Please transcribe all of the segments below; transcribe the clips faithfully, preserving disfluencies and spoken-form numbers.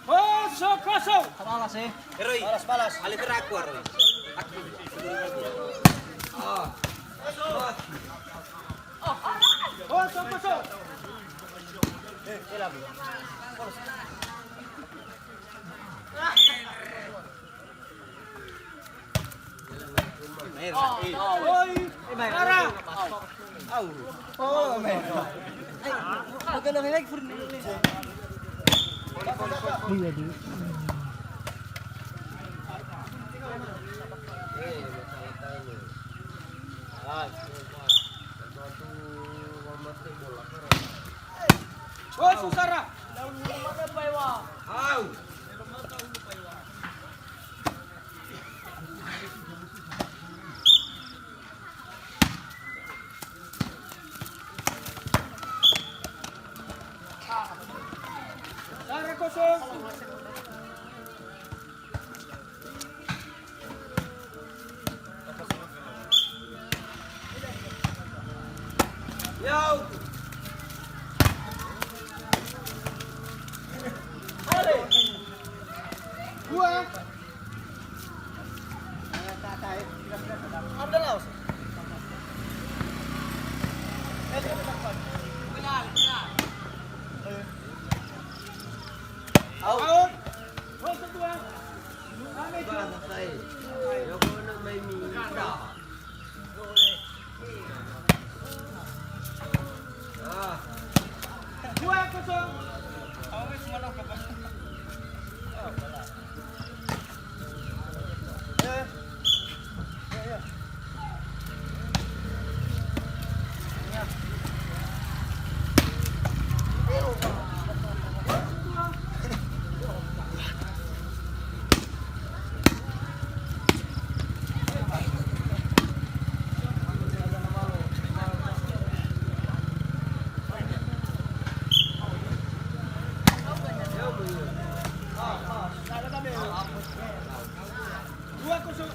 Kosong, kosong. Balas, eh. Eroi. Balas, balas. Ale teraku, Aroi. Aku. Ah. Kosong, kosong. Eh, eh, labu. Oh, susara. Au. Sara kosong. Yau. Ale. Dua. Out. Out. Dua kosong. Dua kosong.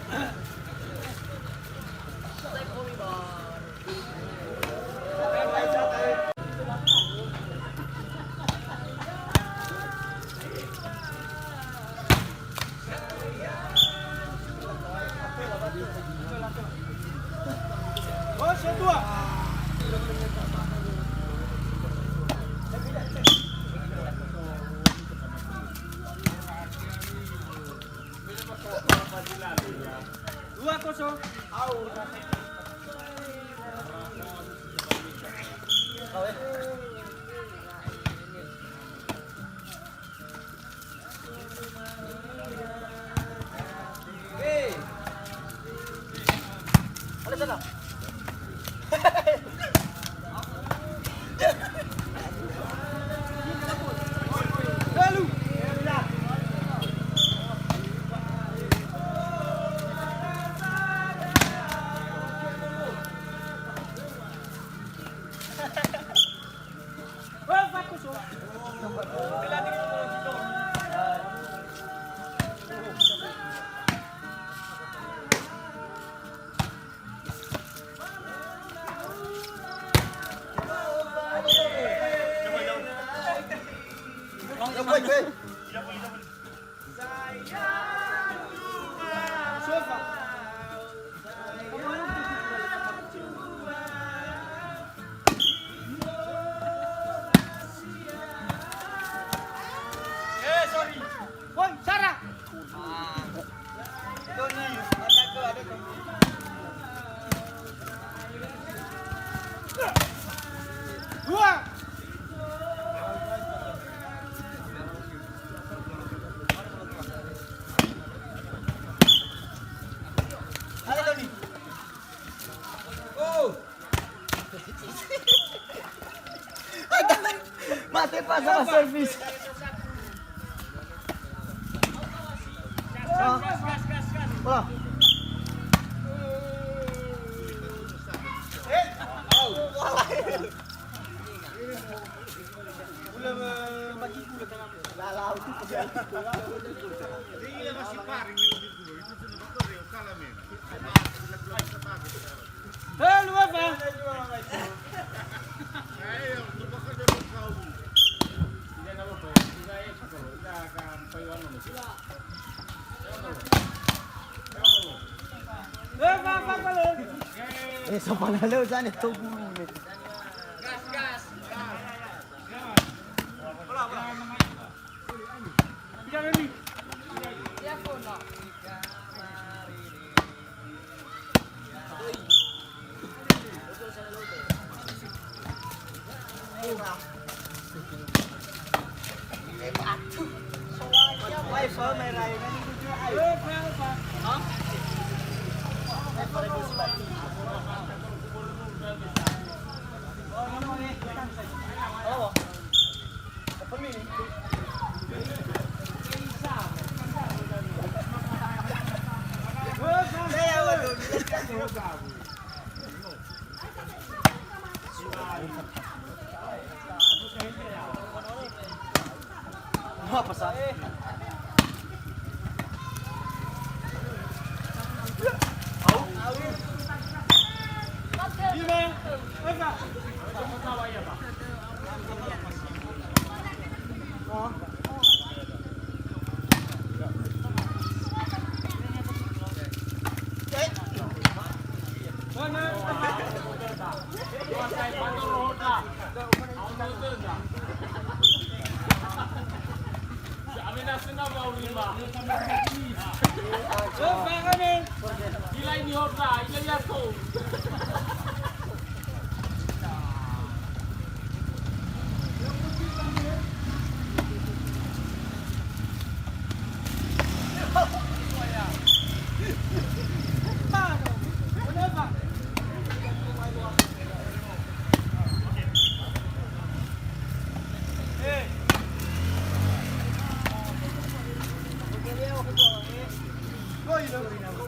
Woi, Sarah. Dua. Mate pas sama servis. Ah. Bola. Gula bagi gula tangan. Lalau. Ini masih paring ini gula. Itu sudah betul ya, kalah men. Eh, sopan halöŵö zane tou guru ne.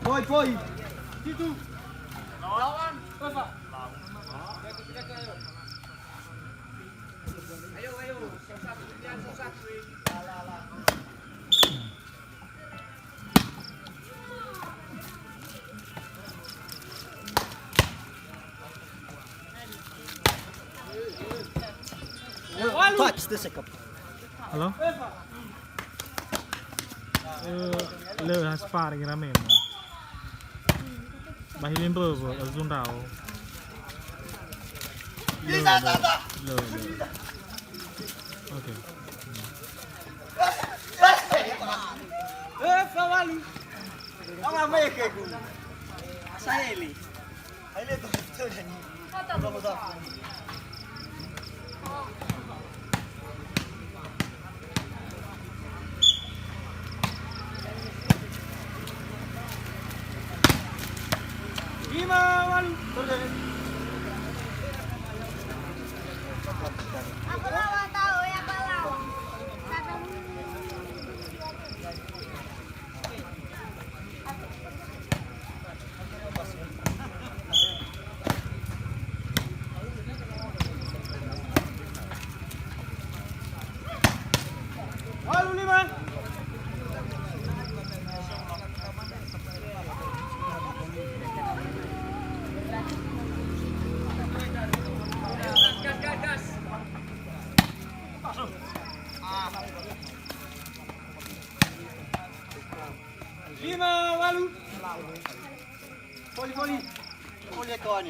Poi, poi. Situ. Lawan. Eva. Touch the second. Hello? Eh, lö ha sparring ira memo. Ba hili mböwö, zundrao. Lö, lö, lö, lö. Oke. Eh, kawalu. Kamu apa ya, kayak gue? Saya ini. Lima walu. Aku lawan tahu ya, Pak, lawan. Lima walu. Poli, poli. Poli, kawan.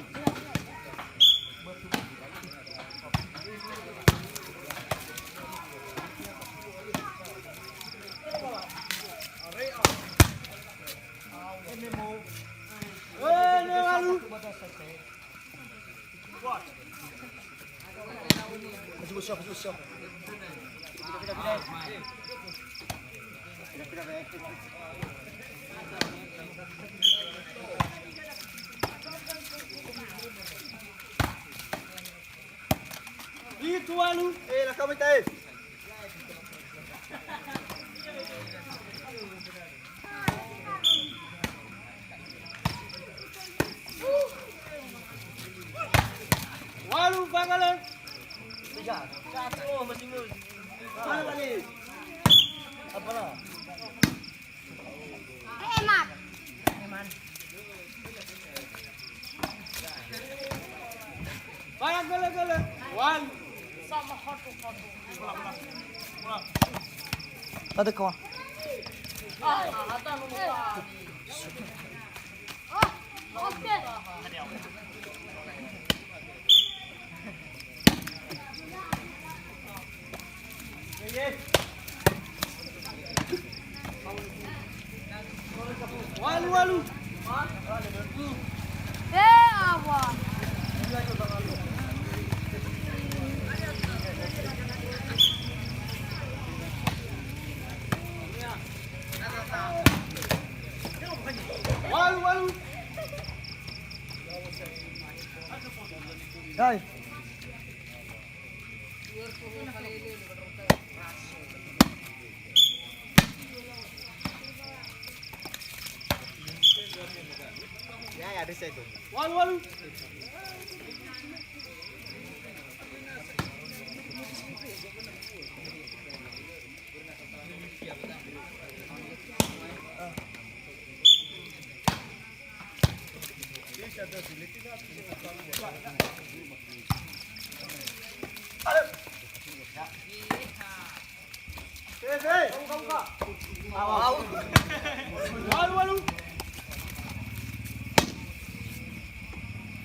Eh, lima walu. Itu anu, eh, lah kami tahu. Walu, bangala. Tiga. Satu, oh, masih nol. Mana tadi? Apalah? Enak. Banyak gala-gala. Walu. Sama satu-satu. Ada kau. Ah, ada lu. Oh, oke. Walu, walu. Eh, awa. Walu, walu. Hai. Ya, ya, ada saya itu. Walu, walu.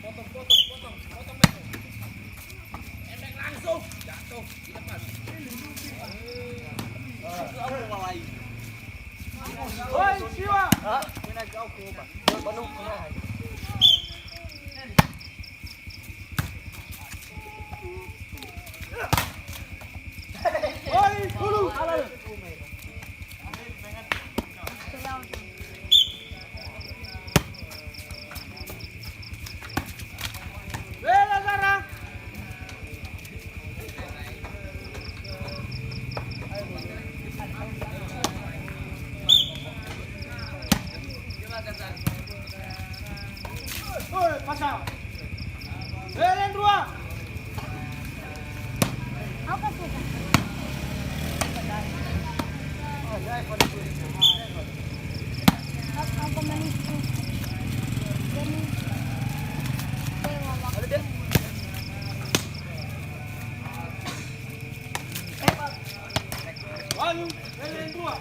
Potong, potong, potong, potong, Bang. Emek langsung jatuh, dilepas. Hoi, siwa. Hah? Kena jauh ke, Bang. Penuh. Hoi, hulu. Hoi, pasang. Beren dua. Walu, beren dua.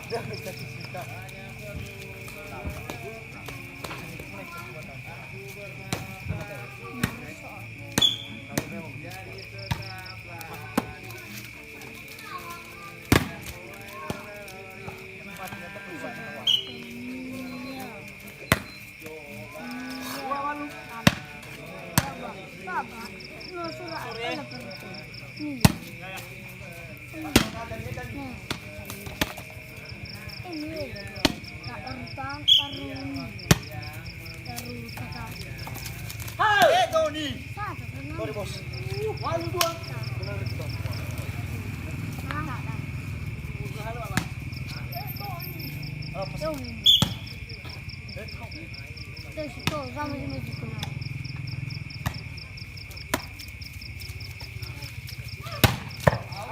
Hai, eh, Doni. Sorry, Bos. Walu dua. Benar itu, Bang. Usaha lu, Bang. Apa sih? Terus itu sama si Messi kenal.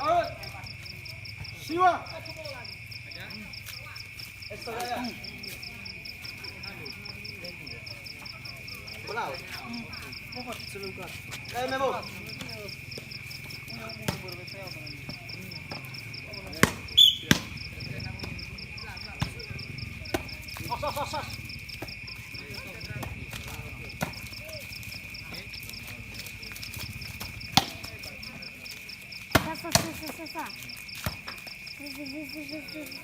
Out. Siwa. Eh, Memo. Sa, sa, sa, sa, sa, sa. Sa, sa, sa, sa, sa, sa.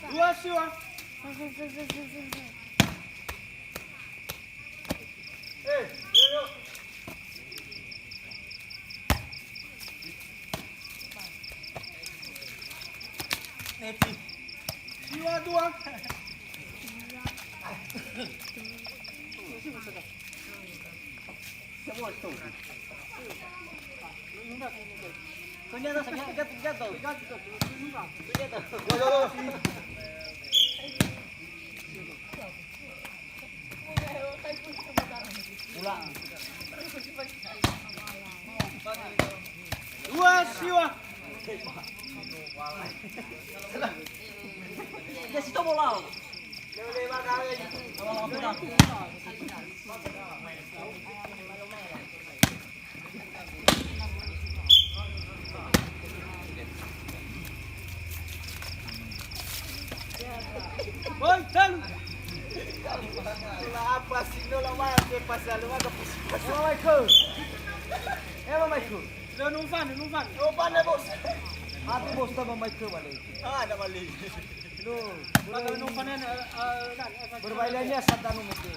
Dua siwa. Sa, sa, sa, sa, sa, sa, sa. Eh, yo, yo. Nepi. Siwa dua. Dua siwa. Ya, si tomo lao. Woi, talu. Lah apa sih, no lah, Mas? Dia pasal lu, apa sih? Assalamualaikum. Eh, Assalamualaikum. Lu numfan, numfan. Numfan ya, Bos. Hati Bos, tambah Michael balik. Ah, ada balik. Berbailania satanu mungkin.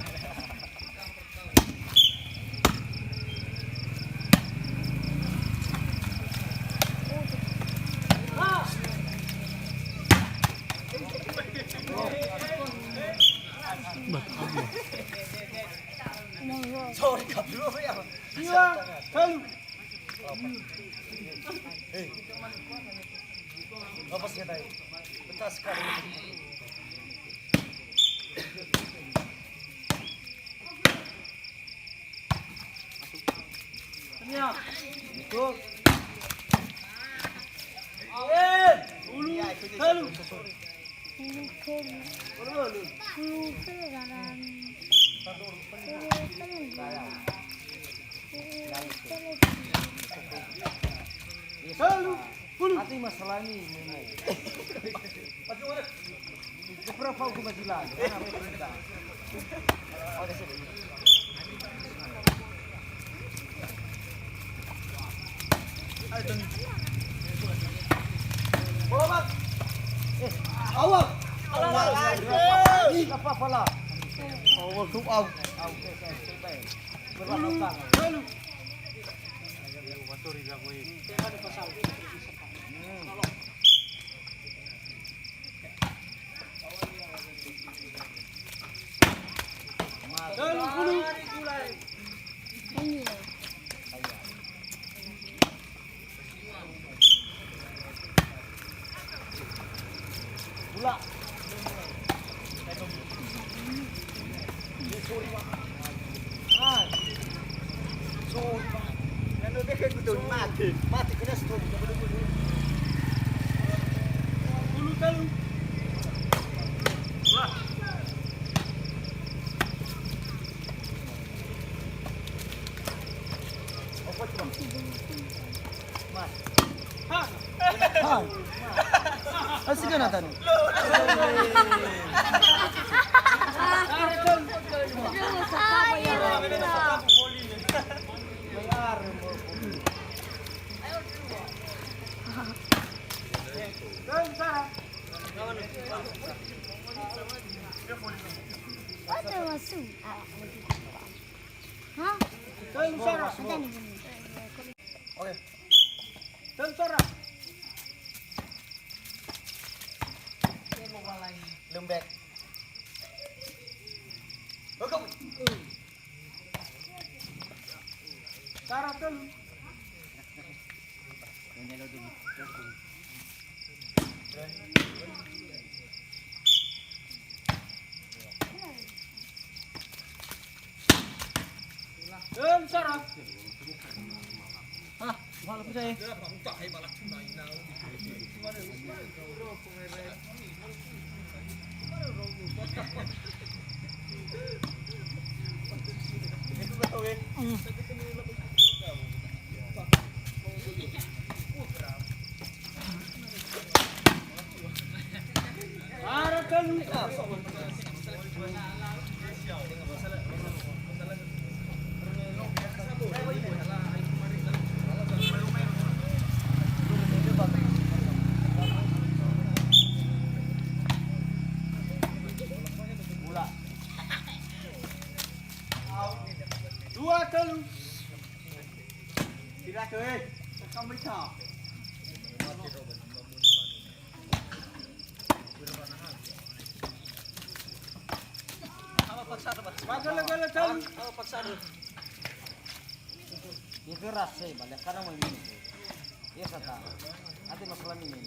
Sorry, kabur ya. Dua, satu. Hei. Apa sih tadi? Betas sekali. Tania. Betul. Eh, ulu, helu. Ulu, helu. Ulu, helu, dalam. Ulu, helu. Ulu, helu. Helu. Hati masalah ini, Memo. Berapa hukum Basilan? Bola, Bang. Eh, awal. Awal. Ih, apa, apa lah? Awal, tuh, au. Au, oke, oke, oke. Berapa utang? Lalu. Bula. Hai. Sorry, Pak. Lalu dia ke kudu mati. Mati kena stop. Bulu talu. Wah. Apa tu, Bang? Mas. Ha. Ha. Asik kan, Tan? Ada masuk. Hah? Ada nih. Oke. Tentara. Lembek. Hukum. Tara telu. Eh, Sarah. Ah, malah percaya. Dua, telu. Tidak, eh. Kamu bisa. Apa paksa, Pak? Gala-gala, telu. Apa paksa? Dia keras, eh, balik kanan mau ini. Iya, saya tahu. Ada masalah ini, no.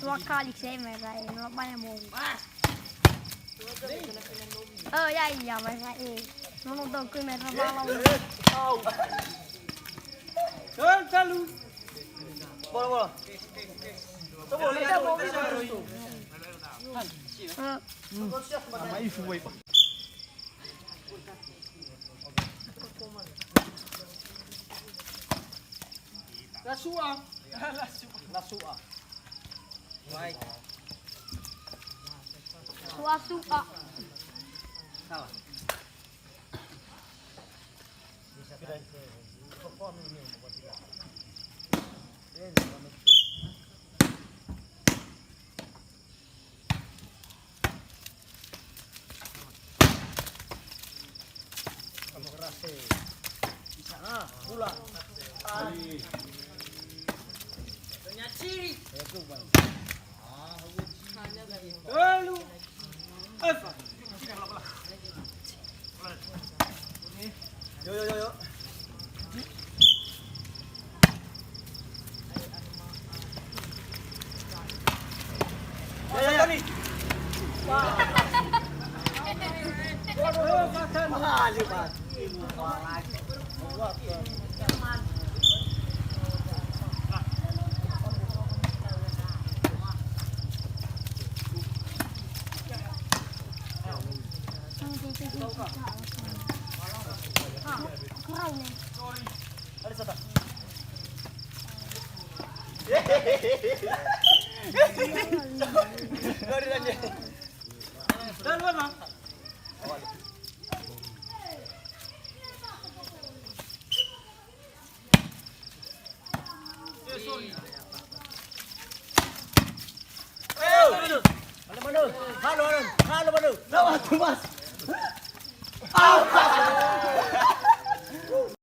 Dua kali saya main Rae, no banyak mori. Oh ya, iya, main Rae. No, no, dong, kui main Rae. Selalu. Bola, bola. Coba lihat, bola itu. Eh. Sama isu, woi, Pak. Yasua. Lasu'a. Baik. Su'a-su'a. Salah. Nah, pula. Telu. Eva. Yo, yo, yo, yo. Halo, halo, halo, halo, halo. Lewat, Mas.